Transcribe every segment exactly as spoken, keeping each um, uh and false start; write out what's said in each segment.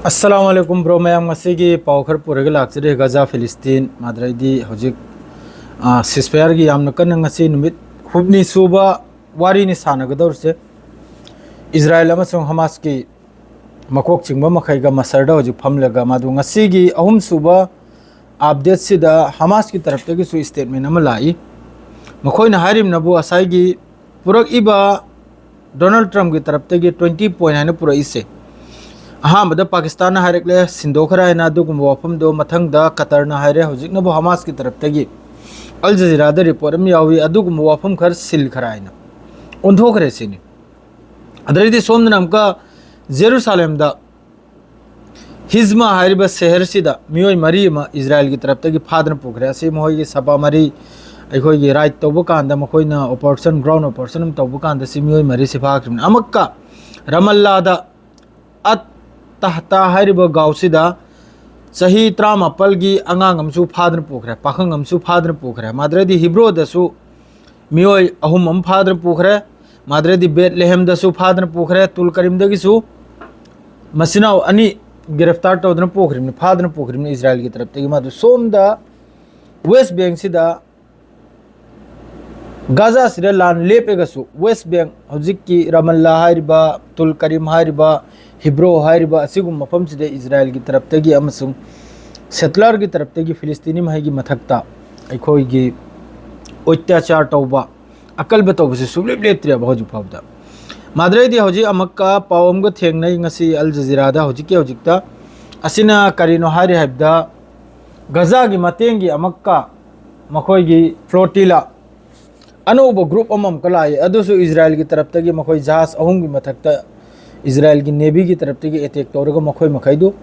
ꯑꯁꯂꯥꯃꯨ ꯑꯂꯥꯏꯀꯨꯝ bro ꯃꯌꯥꯝ, ꯉꯁꯤꯒꯤ ꯄꯥꯎ ꯈꯔ ꯄꯨꯔꯒ ꯂꯥꯛꯆꯔꯤ꯫ ꯒꯖꯥ ꯐꯤꯂꯤꯁꯇꯤꯟ, ꯃꯥꯗ꯭ꯔꯩꯗꯤ ꯍꯧꯖꯤꯛ ꯁꯤꯁꯐꯌꯥꯔꯒꯤ ꯌꯥꯝꯅ ꯀꯟꯅ, ꯉꯁꯤ ꯅꯨꯃꯤꯠ ꯍꯨꯝꯅꯤ ꯁꯨꯕ ꯋꯥꯔꯤꯅꯤ ꯁꯥꯟꯅꯒꯗꯧꯔꯤꯁꯦ꯫ ꯏꯖꯔꯥꯌꯦꯜ ꯑꯃꯁꯨꯡ ꯍꯃꯥꯁꯀꯤ ꯃꯀꯣꯛ ꯆꯤꯡꯕ ꯃꯈꯩꯒ ꯃꯁꯔꯗ ꯍꯧꯖꯤꯛ ꯐꯝꯂꯒ, ꯃꯗꯨ ꯉꯁꯤꯒꯤ ꯑꯍꯨꯝꯁꯨꯕ ꯑꯞꯗꯦꯠꯁꯤꯗ ꯍꯃꯥꯁꯀꯤ ꯇꯔꯞꯇꯒꯤꯁꯨ ꯁ꯭ꯇꯦꯠꯃꯦꯟ ꯑꯃ ꯂꯥꯛꯏ꯫ ꯃꯈꯣꯏꯅ ꯍꯥꯏꯔꯤꯕꯅꯕꯨ ꯉꯁꯥꯏꯒꯤ ꯄꯨꯔꯛꯏꯕ ꯗꯣꯅꯥꯜꯗ ꯇ꯭ꯔꯝꯞꯀꯤ ꯇꯔꯞꯇꯒꯤ ꯇ꯭ꯋꯦꯟꯇꯤ ꯄꯣꯏꯟ ꯍꯥꯏꯅ ꯄꯨꯔꯛꯏꯁꯦ, ꯑꯍꯥꯟꯕꯗ ꯄꯥꯀꯤꯁꯇꯥꯟꯅ ꯍꯥꯏꯔꯛꯂꯦ, ꯁꯤꯟꯗꯣꯛꯈ꯭ꯔꯦ ꯍꯥꯏꯅ ꯑꯗꯨꯒꯨꯝꯕ ꯋꯥꯐꯝꯗꯣ꯫ ꯃꯊꯪꯗ ꯀꯇꯔꯅ ꯍꯥꯏꯔꯦ, ꯍꯧꯖꯤꯛꯅꯕꯨ ꯍꯃꯥꯁꯀꯤ ꯇꯔꯞꯇꯒꯤ꯫ ꯑꯜ ꯖꯖꯤꯔꯥꯗ ꯔꯤꯄꯣꯔꯠ ꯑꯃ ꯌꯥꯎꯏ, ꯑꯗꯨꯒꯨꯝꯕ ꯋꯥꯐꯝ ꯈꯔ ꯁꯤꯜꯈ꯭ꯔꯦ ꯍꯥꯏꯅ ꯑꯣꯟꯊꯣꯛꯈ꯭ꯔꯦ ꯁꯤꯅꯤ꯫ ꯑꯗꯩꯗꯤ ꯁꯣꯝꯗꯅ ꯑꯃꯨꯛꯀ ꯖꯦꯔꯨꯁꯥꯂꯦꯝꯗ ꯍꯤꯖꯃꯥ ꯍꯥꯏꯔꯤꯕ ꯁꯍꯔꯁꯤꯗ ꯃꯤꯑꯣꯏ ꯃꯔꯤ ꯑꯃ ꯏꯖꯔꯥꯌꯦꯜꯒꯤ ꯇꯔꯞꯇꯒꯤ ꯐꯥꯗꯨꯅ ꯄꯨꯈ꯭ꯔꯦ꯫ ꯑꯁꯤ ꯃꯈꯣꯏꯒꯤ ꯁꯥꯄꯥ ꯃꯔꯤ ꯑꯩꯈꯣꯏꯒꯤ ꯔꯦꯠ ꯇꯧꯕ ꯀꯥꯟꯗ, ꯃꯈꯣꯏꯅ ꯑꯣꯄꯔꯦꯁꯟ, ꯒ꯭ꯔꯥꯎꯟ ꯑꯣꯄꯔꯦꯁꯟ ꯑꯃ ꯇꯧꯕ ꯀꯥꯟꯗ ꯁꯤ ꯃꯤꯑꯣꯏ ꯃꯔꯤꯁꯤ ꯐꯥꯈ꯭ꯔꯤꯕꯅꯤ꯫ ꯑꯃꯨꯛꯀ ꯔꯃꯜꯂꯥꯗ ꯑꯠ ꯇꯍꯇꯥ ꯍꯥꯏꯔꯤꯕ ꯒꯥꯎꯁꯤꯗ ꯆꯍꯤ ꯇꯔꯥꯃꯥꯄꯜꯒꯤ ꯑꯉꯥꯡ ꯑꯃꯁꯨ ꯐꯥꯗꯨꯅ ꯄꯨꯈ꯭ꯔꯦ, ꯄꯥꯈꯪ ꯑꯃꯁꯨ ꯐꯥꯗꯨꯅ ꯄꯨꯈ꯭ꯔꯦ꯫ ꯃꯥꯗ꯭ꯔꯗꯤ ꯍꯤꯕ꯭ꯔꯣꯗꯁꯨ ꯃꯤꯑꯣꯏ ꯑꯍꯨꯝ ꯑꯃ ꯐꯥꯗꯨꯅ ꯄꯨꯈ꯭ꯔꯦ꯫ ꯃꯥꯗ꯭ꯔꯗꯤ ꯕꯦꯠ ꯂꯦꯍꯦꯝꯗꯁꯨ ꯐꯥꯗꯨꯅ ꯄꯨꯈ꯭ꯔꯦ꯫ ꯇꯨꯜ ꯀꯔꯤꯝꯗꯒꯤꯁꯨ ꯃꯆꯤꯟ ꯃꯅꯥꯎ ꯑꯅꯤ ꯒ꯭ꯔꯦꯐꯇꯥꯔ ꯇꯧꯗꯨꯅ ꯄꯨꯈ꯭ꯔꯤꯕꯅꯤ, ꯐꯥꯗꯨꯅ ꯄꯨꯈ꯭ꯔꯤꯕꯅꯤ ꯏꯖꯔꯥꯌꯦꯜꯒꯤ ꯇꯔꯞꯇꯒꯤ꯫ ꯃꯗꯨ ꯁꯣꯝꯗ ꯋꯦꯁ ꯕꯦꯡꯁꯤꯗ, ꯒꯥꯖꯥꯁꯤꯗ ꯂꯥꯟ ꯂꯦꯞꯄꯒꯁꯨ, ꯋꯦꯁ ꯕꯦꯡ, ꯍꯧꯖꯤꯛꯀꯤ ꯔꯃꯜꯂꯥ ꯍꯥꯏꯔꯤꯕ, ꯇꯨꯜ ꯀꯔꯤꯝ ꯍꯥꯏꯔꯤꯕ, ꯍꯤꯕ꯭ꯔꯣ ꯍꯥꯏꯔꯤꯕ ꯑꯁꯤꯒꯨꯝꯕ ꯃꯐꯝꯁꯤꯗ ꯏꯖꯔꯥꯌꯦꯜꯒꯤ ꯇꯔꯞꯇꯒꯤ ꯑꯃꯁꯨꯡ ꯁꯦꯇꯂꯔꯒꯤ ꯇꯔꯞꯇꯒꯤ ꯐꯤꯂꯤꯁꯇꯤꯅꯤ ꯃꯍꯩꯒꯤ ꯃꯊꯛꯇ ꯑꯩꯈꯣꯏꯒꯤ ꯑꯣꯏꯇꯥꯆꯥꯔ ꯇꯧꯕ, ꯑꯀꯜꯕ ꯇꯧꯕꯁꯤ ꯁꯨꯡꯂꯦꯞ ꯂꯦꯞꯇ꯭ꯔꯦꯕ ꯍꯧꯖꯤꯛ ꯐꯥꯎꯕꯗ꯫ ꯃꯥꯗ꯭ꯔꯩꯗꯤ ꯍꯧꯖꯤꯛ ꯑꯃꯨꯛꯀ ꯄꯥꯎ ꯑꯃꯒ ꯊꯦꯡꯅꯩ ꯉꯁꯤ ꯑꯜ ꯖꯖꯤꯔꯥꯗ, ꯍꯧꯖꯤꯛꯀꯤ ꯍꯧꯖꯤꯛꯇ꯫ ꯑꯁꯤꯅ ꯀꯔꯤꯅꯣ ꯍꯥꯏꯔꯦ ꯍꯥꯏꯕꯗ, ꯒꯖꯥꯒꯤ ꯃꯇꯦꯡꯒꯤ ꯑꯃꯨꯛꯀ ꯃꯈꯣꯏꯒꯤ ꯐ꯭ꯂꯣꯇꯤꯂꯥ ꯑꯅꯧꯕ ꯒ꯭ꯔꯨꯞ ꯑꯃ ꯑꯃꯨꯛꯀ ꯂꯥꯛꯏ꯫ ꯑꯗꯨꯁꯨ ꯏꯖꯔꯥꯌꯦꯜꯒꯤ ꯇꯔꯞꯇꯒꯤ ꯃꯈꯣꯏ ꯖꯍꯥꯖ ꯑꯍꯨꯝꯒꯤ ꯃꯊꯛꯇ ꯏꯖꯔꯥꯌꯦꯜꯒꯤ ꯅꯦꯚꯤꯒꯤ ꯇꯔꯞꯇꯒꯤ ꯑꯦꯇꯦꯛ ꯇꯧꯔꯒ ꯃꯈꯣꯏ ꯃꯈꯩꯗꯨ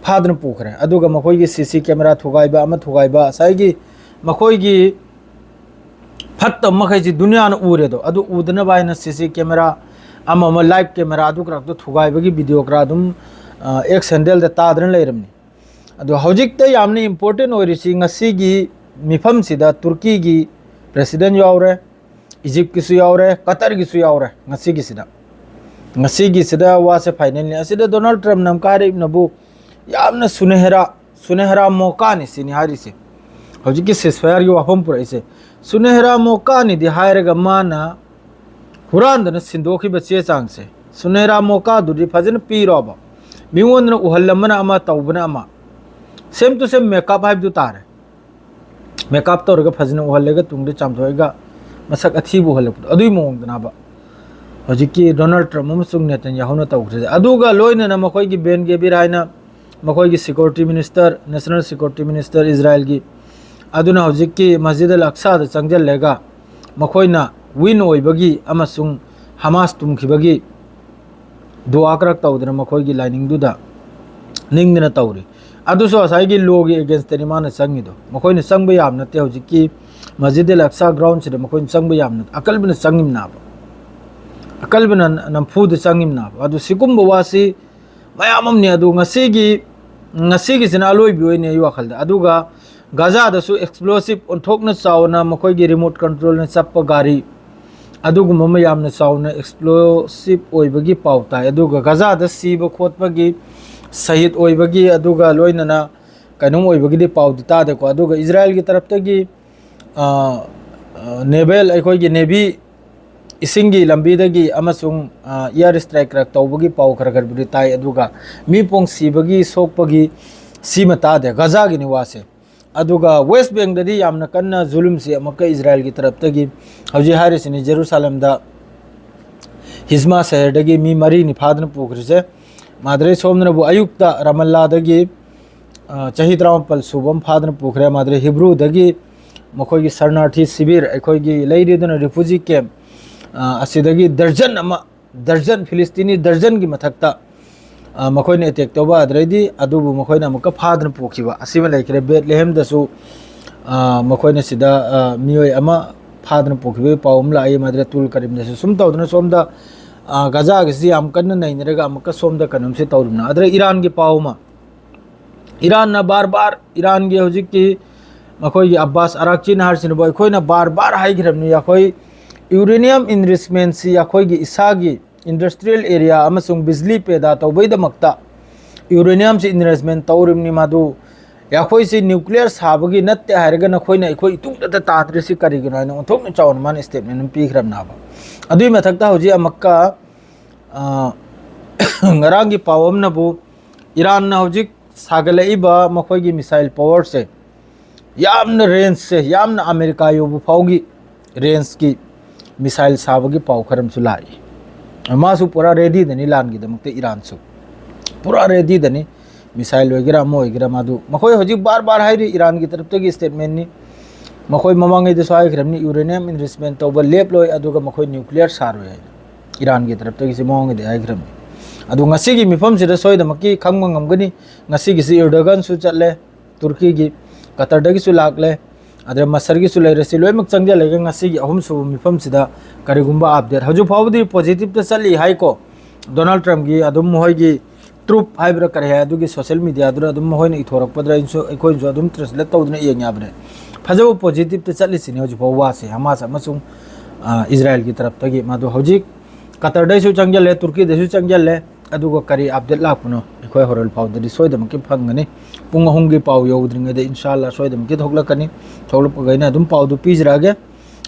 ꯐꯥꯗꯨꯅ ꯄꯨꯈ꯭ꯔꯦ꯫ ꯑꯗꯨꯒ ꯃꯈꯣꯏꯒꯤ ꯁꯤ ꯁꯤ ꯀꯦꯃꯦꯔꯥ ꯊꯨꯒꯥꯏꯕ ꯑꯃ ꯊꯨꯒꯥꯏꯕ, ꯉꯁꯥꯏꯒꯤ ꯃꯈꯣꯏꯒꯤ ꯐꯠꯇꯕ ꯃꯈꯩꯁꯤ ꯗꯨꯅꯤꯌꯥꯅ ꯎꯔꯦꯗꯣ, ꯑꯗꯨ ꯎꯗꯅꯕ ꯍꯥꯏꯅ ꯁꯤ ꯁꯤ ꯀꯦꯃꯦꯔꯥ ꯑꯃ ꯑꯃ, ꯂꯥꯏꯚ ꯀꯦꯃꯦꯔꯥ ꯑꯗꯨ ꯈꯔꯗꯣ ꯊꯨꯒꯥꯏꯕꯒꯤ ꯚꯤꯗꯤꯑꯣ ꯈꯔ ꯑꯗꯨꯝ, ꯑ, ꯑꯦꯛꯁ ꯍꯦꯟꯗꯜꯗ ꯇꯥꯗꯅ ꯂꯩꯔꯝꯅꯤ꯫ ꯑꯗꯣ ꯍꯧꯖꯤꯛꯇ ꯌꯥꯝꯅ ꯏꯝꯄꯣꯔꯇꯦꯟ ꯑꯣꯏꯔꯤꯁꯤ ꯉꯁꯤꯒꯤ ꯃꯤꯐꯝꯁꯤꯗ ꯇꯨꯔꯀꯤꯒꯤ ꯄ꯭ꯔꯦꯁꯤꯗꯦꯟ ꯌꯥꯎꯔꯦ, ꯏꯖꯤꯞꯀꯤꯁꯨ ꯌꯥꯎꯔꯦ, ꯀꯇꯔꯒꯤꯁꯨ ꯌꯥꯎꯔꯦ ꯉꯁꯤꯒꯤꯁꯤꯗ꯫ ꯉꯁꯤꯒꯤꯁꯤꯗ ꯋꯥꯁꯦ ꯐꯥꯏꯅꯦꯜꯅꯤ꯫ ꯑꯁꯤꯗ ꯗꯣꯅꯥꯜꯗ ꯇ꯭ꯔꯝꯞꯅ ꯑꯃꯨꯛꯀ ꯍꯥꯏꯔꯛꯏꯕꯅꯕꯨ ꯌꯥꯝꯅ ꯁꯨꯅꯦꯍꯔꯥ, ꯁꯨꯅꯦꯍꯔꯥ ꯃꯣꯀꯥꯅꯤ ꯁꯤꯅꯤ ꯍꯥꯏꯔꯤꯁꯦ꯫ ꯍꯧꯖꯤꯛꯀꯤ ꯁꯤꯁꯐꯥꯌꯔꯒꯤ ꯋꯥꯐꯝ ꯄꯨꯔꯛꯏꯁꯦ꯫ ꯁꯨꯅꯦꯍꯔꯥ ꯃꯣꯀꯥꯅꯤꯗꯤ ꯍꯥꯏꯔꯒ ꯃꯥꯅ ꯍꯨꯔꯥꯟꯗꯅ ꯁꯤꯟꯗꯣꯛꯈꯤꯕ ꯆꯦ ꯆꯥꯡꯁꯦ, ꯁꯨꯅꯦꯍꯔꯥ ꯃꯣꯀꯥꯗꯨꯗꯤ ꯐꯖꯅ ꯄꯤꯔꯣꯕ꯫ ꯃꯤꯉꯣꯟꯗꯅ ꯎꯍꯜꯂꯝꯕꯅ ꯑꯃ, ꯇꯧꯕꯅ ꯑꯃ, ꯁꯦꯝ ꯇꯨ ꯁꯦꯝ ꯃꯦꯀꯞ ꯍꯥꯏꯕꯗꯨ ꯇꯥꯔꯦ꯫ ꯃꯦꯀꯞ ꯇꯧꯔꯒ ꯐꯖꯅ ꯎꯍꯜꯂꯒ ꯇꯨꯡꯗ ꯆꯥꯝꯊꯣꯛꯑꯒ ꯃꯁꯛ ꯑꯊꯤꯕ ꯎꯍꯜꯂꯛꯄꯗꯣ, ꯑꯗꯨꯒꯤ ꯃꯑꯣꯡꯗꯅꯕ ꯍꯧꯖꯤꯛꯀꯤ ꯗꯣꯅꯥꯜꯗ ꯇ꯭ꯔꯝꯞ ꯑꯃꯁꯨꯡ ꯅꯦꯇꯟꯌꯥꯍꯨꯅ ꯇꯧꯈ꯭ꯔꯤꯁꯦ꯫ ꯑꯗꯨꯒ ꯂꯣꯏꯅꯅ ꯃꯈꯣꯏꯒꯤ ꯕꯦꯟ ꯒꯦꯕꯤꯔ ꯍꯥꯏꯅ ꯃꯈꯣꯏꯒꯤ security minister, national security minister ꯏꯖꯔꯥꯏꯜꯒꯤ, ꯑꯗꯨꯅ ꯍꯧꯖꯤꯛꯀꯤ ꯃꯁꯖꯤꯗ ꯑꯜ ꯑꯛꯁꯥꯗ ꯆꯪꯁꯤꯜꯂꯒ ꯃꯈꯣꯏꯅ ꯋꯤꯟ ꯑꯣꯏꯕꯒꯤ ꯑꯃꯁꯨꯡ ꯍꯃꯥꯁ ꯇꯨꯝꯈꯤꯕꯒꯤ ꯗꯨꯋꯥ ꯈꯔ ꯇꯧꯗꯅ ꯃꯈꯣꯏꯒꯤ ꯂꯥꯏꯅꯤꯡꯗꯨꯗ ꯅꯤꯡꯗꯅ ꯇꯧꯔꯤ꯫ ꯑꯗꯨꯁꯨ ꯉꯁꯥꯏꯒꯤ ꯂꯣꯒꯤ ꯑꯦꯒꯦꯟꯁꯇꯅꯤ ꯃꯥꯅ ꯆꯪꯉꯤꯗꯣ꯫ ꯃꯈꯣꯏꯅ ꯆꯪꯕ ꯌꯥꯕ ꯅꯠꯇꯦ꯫ ꯍꯧꯖꯤꯛꯀꯤ ꯃꯁꯖꯤꯗ ꯑꯜ ꯑꯛꯁꯥ ꯒ꯭ꯔꯥꯎꯟꯁꯤꯗ ꯃꯈꯣꯏꯅ ꯆꯪꯕ ꯌꯥꯕ ꯅꯠꯇꯦ꯫ ꯑꯀꯜꯕꯅ ꯆꯪꯉꯤꯕꯅꯥꯕ, ꯑꯀꯜꯕꯅ ꯅꯝꯐꯨꯗ ꯆꯪꯉꯤꯕꯅꯥꯕ꯫ ꯑꯗꯨ ꯁꯤꯒꯨꯝꯕ ꯋꯥꯁꯤ ꯃꯌꯥꯝ ꯑꯃꯅꯤ꯫ ꯑꯗꯨ ꯉꯁꯤꯒꯤ, ꯉꯁꯤꯒꯤꯁꯤꯅ ꯑꯂꯣꯏꯕꯤ ꯑꯣꯏꯅꯤ ꯑꯩ ꯋꯥꯈꯜꯗ꯫ ꯑꯗꯨꯒ ꯒꯥꯖꯥꯗꯁꯨ ꯑꯦꯛꯁꯄ꯭ꯂꯣꯁꯤꯞ ꯑꯣꯟꯊꯣꯛꯅ ꯆꯥꯎꯅ ꯃꯈꯣꯏꯒꯤ ꯔꯤꯃꯣꯠ ꯀꯟꯇ꯭ꯔꯣꯜꯅ ꯆꯠꯄ ꯒꯥꯔꯤ, ꯑꯗꯨꯒꯨꯝꯕ ꯑꯃ ꯌꯥꯝꯅ ꯆꯥꯎꯅ ꯑꯦꯛꯁꯄ꯭ꯂꯣꯁꯤꯞ ꯑꯣꯏꯕꯒꯤ ꯄꯥꯎ ꯇꯥꯏ꯫ ꯑꯗꯨꯒ ꯒꯥꯖꯥꯗ ꯁꯤꯕ ꯈꯣꯠꯄꯒꯤ, ꯁꯍꯤꯗ ꯑꯣꯏꯕꯒꯤ, ꯑꯗꯨꯒ ꯂꯣꯏꯅꯅ ꯀꯩꯅꯣꯝ ꯑꯣꯏꯕꯒꯤꯗꯤ ꯄꯥꯎꯗꯤ ꯇꯥꯗꯦꯀꯣ꯫ ꯑꯗꯨꯒ ꯏꯖꯔꯥꯏꯜꯒꯤ ꯇꯔꯞꯇꯒꯤ, ꯑ, ꯑ, ꯅꯦꯚꯦꯜ, ꯑꯩꯈꯣꯏꯒꯤ ꯅꯦꯚꯤ, ꯏꯁꯤꯡꯒꯤ ꯂꯝꯕꯤꯗꯒꯤ ꯑꯃꯁꯨꯡ, ꯑ, ꯏꯌꯥꯔ ꯏꯁꯇ꯭ꯔꯥꯏꯛ ꯈꯔ ꯇꯧꯕꯒꯤ ꯄꯥꯎ ꯈꯔ ꯈꯔꯕꯨꯗꯤ ꯇꯥꯏ꯫ ꯑꯗꯨꯒ ꯃꯤ ꯄꯣꯡ ꯁꯤꯕꯒꯤ, ꯁꯣꯛꯄꯒꯤ, ꯁꯤꯃ ꯇꯥꯗꯦ꯫ ꯒꯥꯖꯥꯒꯤꯅꯤ ꯋꯥꯁꯦ꯫ ꯑꯗꯨꯒ ꯋꯦꯁ ꯕꯦꯡꯗꯗꯤ ꯌꯥꯝꯅ ꯀꯟꯅ ꯖꯨꯂꯨꯝꯁꯤ ꯑꯃꯨꯛꯀ ꯏꯖꯔꯥꯏꯜꯒꯤ ꯇꯔꯞꯇꯒꯤ, ꯍꯧꯖꯤꯛ ꯍꯥꯏꯔꯤꯁꯤꯅꯤ, ꯖꯦꯔꯨꯁꯥꯂꯦꯝꯗ ꯍꯤꯖꯃꯥ ꯁꯍꯔꯗꯒꯤ ꯃꯤ ꯃꯔꯤꯅꯤ ꯐꯥꯗꯨꯅ ꯄꯨꯈ꯭ꯔꯤꯁꯦ꯫ ꯃꯥꯗ꯭ꯔꯦ ꯁꯣꯝꯗꯅꯕꯨ ꯑꯌꯨꯛꯇ ꯔꯥꯃꯜꯂꯥꯗꯒꯤ, ꯑ, ꯆꯍꯤ ꯇꯔꯥꯃꯥꯄꯜ ꯁꯨꯕ ꯑꯃ ꯐꯥꯗꯨꯅ ꯄꯨꯈ꯭ꯔꯦ꯫ ꯃꯥꯗ꯭ꯔꯦ ꯍꯤꯕ꯭ꯔꯨꯗꯒꯤ ꯃꯈꯣꯏꯒꯤ ꯁꯔꯅꯥꯔꯊꯤ ꯁꯤꯕꯤꯔ, ꯑꯩꯈꯣꯏꯒꯤ ꯂꯩꯔꯤꯗꯨꯅ ꯔꯤꯐ꯭ꯌꯨꯖꯤ ꯀꯦꯝꯞ, ꯑ, ꯑꯁꯤꯗꯒꯤ ꯗꯔꯖꯟ ꯑꯃ, ꯗꯔꯖꯟ, ꯐꯤꯂꯤꯁꯇꯤꯅꯤ ꯗꯔꯖꯟꯒꯤ ꯃꯊꯛꯇ, ꯑ, ꯃꯈꯣꯏꯅ ꯑꯦꯇꯦꯛ ꯇꯧꯕ꯫ ꯑꯗꯨꯗꯩꯗꯤ ꯑꯗꯨꯕꯨ ꯃꯈꯣꯏꯅ ꯑꯃꯨꯛꯀ ꯐꯥꯗꯨꯅ ꯄꯨꯈꯤꯕ ꯑꯁꯤꯃ ꯂꯩꯈ꯭ꯔꯦ꯫ ꯕꯦꯠꯂꯦꯍꯦꯝꯗꯁꯨ, ꯑ, ꯃꯈꯣꯏꯅ ꯁꯤꯗ, ꯑ, ꯃꯤꯑꯣꯏ ꯑꯃ ꯐꯥꯗꯨꯅ ꯄꯨꯈꯤꯕꯒꯤ ꯄꯥꯎ ꯑꯃ ꯂꯥꯛꯏ꯫ ꯃꯗꯨꯗ ꯇꯨꯜ ꯀꯔꯤꯝꯗꯁꯨ ꯁꯨꯝ ꯇꯧꯗꯅ ꯁꯣꯝꯗ, ꯑ, ꯒꯖꯥꯒꯤꯁꯤ ꯌꯥꯝ ꯀꯟꯅ ꯅꯩꯅꯔꯒ ꯑꯃꯨꯛꯀ ꯁꯣꯝꯗ ꯀꯩꯅꯣꯝꯁꯤ ꯇꯧꯔꯤꯕꯅ꯫ ꯑꯗꯨꯗ ꯏꯔꯥꯟꯒꯤ ꯄꯥꯎ ꯑꯃ, ꯏꯔꯥꯟꯅ ꯕꯥꯔ ꯕꯥꯔ, ꯏꯔꯥꯟꯒꯤ ꯍꯧꯖꯤꯛꯀꯤ ꯃꯈꯣꯏꯒꯤ ꯑꯕꯥꯁ ꯑꯔꯥꯛꯆꯤꯅ ꯍꯥꯏꯔꯤꯁꯤꯅꯕꯨ ꯑꯩꯈꯣꯏꯅ ꯕꯥꯔ ꯕꯥꯔ ꯍꯥꯏꯈ꯭ꯔꯕꯅꯤ, ꯑꯩꯈꯣꯏ ꯌꯨꯔꯦꯅꯤꯌꯝ ꯏꯟꯔꯤꯆꯃꯦꯟꯁꯤ ꯑꯩꯈꯣꯏꯒꯤ ꯏꯁꯥꯒꯤ industrial area ꯑꯃꯁꯨꯡ ꯕꯤꯖꯂꯤ ꯄꯦꯗꯥ ꯇꯧꯕꯩꯗꯃꯛꯇ uraniumꯁꯤ enrichment ꯇꯧꯔꯤꯕꯅꯤ꯫ ꯃꯗꯨ ꯑꯩꯈꯣꯏꯁꯤ nuclear ꯁꯥꯕꯒꯤ ꯅꯠꯇꯦ ꯍꯥꯏꯔꯒ ꯅꯈꯣꯏꯅ ꯑꯩꯈꯣꯏ ꯏꯇꯨꯡꯗꯇ ꯇꯥꯗ꯭ꯔꯤꯁꯤ ꯀꯔꯤꯒꯤꯅꯣ ꯍꯥꯏꯅ ꯑꯣꯟꯊꯣꯛꯅ ꯆꯥꯎꯅ ꯃꯥꯅ statement ꯑꯃ ꯄꯤꯈ꯭ꯔꯕꯅꯦꯕ꯫ ꯑꯗꯨꯒꯤ ꯃꯊꯛꯇ ꯍꯧꯖꯤꯛ ꯑꯃꯨꯛꯀ, ꯑ, ꯉꯔꯥꯡꯒꯤ ꯄꯥꯎ ꯑꯃꯅꯕꯨ ꯏꯔꯥꯟꯅ ꯍꯧꯖꯤꯛ ꯁꯥꯒꯠꯂꯛꯏꯕ ꯃꯈꯣꯏꯒꯤ missile powerꯁꯦ ꯌꯥꯝꯅ rangeꯁꯦ ꯌꯥꯝꯅ ꯑꯃꯦꯔꯤꯀꯥ ꯌꯧꯕ ꯐꯥꯎꯒꯤ rangeꯀꯤ missile ꯁꯥꯕꯒꯤ ꯄꯥꯎ ꯈꯔ ꯑꯃꯁꯨ ꯂꯥꯛꯏ꯫ ꯃꯥꯁꯨ ꯄꯨꯔꯥ readyꯗꯅꯤ ꯂꯥꯟꯒꯤꯗꯃꯛꯇ, ꯏꯔꯥꯟꯁꯨ ꯄꯨꯔꯥ readyꯗꯅꯤ꯫ Missile ꯑꯣꯏꯒꯦꯔꯥ ꯑꯃ ꯑꯣꯏꯒꯦꯔꯥ, ꯃꯗꯨ ꯃꯈꯣꯏ ꯍꯧꯖꯤꯛ ꯕꯥꯔ ꯕꯥꯔ ꯍꯥꯏꯔꯤ, ꯏꯔꯥꯟꯒꯤ ꯇꯔꯞꯇꯒꯤ statementꯅꯤ꯫ ꯃꯈꯣꯏ ꯃꯃꯥꯡꯉꯩꯗꯁꯨ ꯍꯥꯏꯈ꯭ꯔꯕꯅꯤ, uranium enrichment ꯇꯧꯕ ꯂꯦꯞꯂꯣꯏ, ꯑꯗꯨꯒ ꯃꯈꯣꯏ nuclear ꯁꯥꯔꯣꯏ ꯍꯥꯏꯅ ꯏꯔꯥꯟꯒꯤ ꯇꯔꯞꯇꯒꯤꯁꯤ ꯃꯃꯥꯡꯉꯩꯗꯤ ꯍꯥꯏꯈ꯭ꯔꯕꯅꯤ꯫ ꯑꯗꯨ ꯉꯁꯤꯒꯤ ꯃꯤꯐꯝꯁꯤꯗ ꯁꯣꯏꯗꯃꯛꯀꯤ ꯈꯪꯕ ꯉꯝꯒꯅꯤ꯫ ꯉꯁꯤꯒꯤꯁꯤ ꯏꯔꯗꯣꯒꯟꯁꯨ ꯆꯠꯂꯦ, ꯇꯨꯔꯀꯤꯒꯤ, ꯀꯇꯔꯗꯒꯤꯁꯨ ꯂꯥꯛꯂꯦ, ꯑꯗ ꯃꯁꯔꯒꯤꯁꯨ ꯂꯩꯔꯦ꯫ ꯁꯤ ꯂꯣꯏꯅꯃꯛ ꯆꯪꯁꯤꯜꯂꯒ ꯉꯁꯤꯒꯤ ꯑꯍꯨꯝꯁꯨꯕ ꯃꯤꯐꯝꯁꯤꯗ ꯀꯔꯤꯒꯨꯝꯕ update, ꯍꯧꯖꯤꯛ ꯐꯥꯎꯕꯗꯤ positiveꯇ ꯆꯠꯂꯤ ꯍꯥꯏꯀꯣ꯫ ꯗꯣꯅꯥꯜꯗ ꯇ꯭ꯔꯝꯞꯀꯤ ꯑꯗꯨꯝ ꯃꯈꯣꯏꯒꯤ Truth ꯍꯥꯏꯕ꯭ꯔꯥ ꯀꯔꯤ ꯍꯥꯏ, ꯑꯗꯨꯒꯤ social mediaꯗꯨꯗ ꯑꯗꯨꯝ ꯃꯈꯣꯏꯅ ꯏꯊꯣꯔꯛꯄꯗꯨꯗ ꯑꯩꯁꯨ, ꯑꯩꯈꯣꯏꯅꯁꯨ ꯑꯗꯨꯝ translate ꯇꯧꯗꯨꯅ ꯌꯦꯡ ꯌꯥꯕꯅꯦ꯫ ꯐꯖꯕ positiveꯇ ꯆꯠꯂꯤꯁꯤꯅꯤ ꯍꯧꯖꯤꯛ ꯐꯥꯎ ꯋꯥꯁꯦ, ꯍꯃꯥꯁ ꯑꯃꯁꯨꯡ, ꯑ, ꯏꯖꯔꯥꯌꯦꯜꯒꯤ ꯇꯔꯞꯇꯒꯤ꯫ ꯃꯗꯨ ꯍꯧꯖꯤꯛ ꯀꯇꯔꯗꯩꯁꯨ ꯆꯪꯁꯤꯜꯂꯦ, ꯇꯨꯔꯀꯤꯗꯩꯁꯨ ꯆꯪꯁꯤꯜꯂꯦ꯫ ꯑꯗꯨꯒ ꯀꯔꯤ update ꯂꯥꯛꯄꯅꯣ ꯑꯩꯈꯣꯏ ꯍꯣꯔꯦꯟ ꯐꯥꯎꯗꯗꯤ ꯁꯣꯏꯗꯃꯛꯀꯤ ꯐꯪꯒꯅꯤ꯫ ꯄꯨꯡ ꯑꯍꯨꯝꯒꯤ ꯄꯥꯎ ꯌꯧꯗ꯭ꯔꯤꯉꯩꯗ ꯏꯟꯁꯥ ꯑꯜꯂꯥ ꯁꯣꯏꯗꯃꯛꯀꯤ ꯊꯣꯛꯂꯛꯀꯅꯤ꯫ ꯊꯣꯛꯂꯛꯄꯒ ꯑꯩꯅ ꯑꯗꯨꯝ ꯄꯥꯎꯗꯨ ꯄꯤꯖꯔꯛꯑꯒꯦ꯫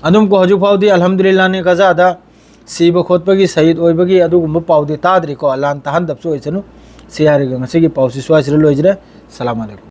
ꯑꯗꯨꯝ ꯀꯣ ꯍꯧꯖꯤꯛ ꯐꯥꯎꯗꯤ ꯑꯜꯍꯝꯗꯨꯂꯤꯜꯂꯥꯍꯅꯤ, ꯒꯖꯥꯗ ꯁꯤꯕ ꯈꯣꯠꯄꯒꯤ, ꯁꯍꯤꯗ ꯑꯣꯏꯕꯒꯤ ꯑꯗꯨꯒꯨꯝꯕ ꯄꯥꯎꯗꯤ ꯇꯥꯗ꯭ꯔꯤꯀꯣ꯫ ꯑꯜꯂꯥꯍꯅ ꯇꯥꯍꯟꯗꯕꯁꯨ ꯑꯣꯏꯁꯅꯨ꯫ ꯁꯤ ꯍꯥꯏꯔꯒ ꯉꯁꯤꯒꯤ ꯄꯥꯎꯁꯤ ꯁ꯭ꯋꯥꯏꯁꯤꯗ ꯂꯣꯏꯖꯔꯦ꯫ ꯁꯂꯥꯝ ꯑꯂꯩꯀꯨꯝ꯫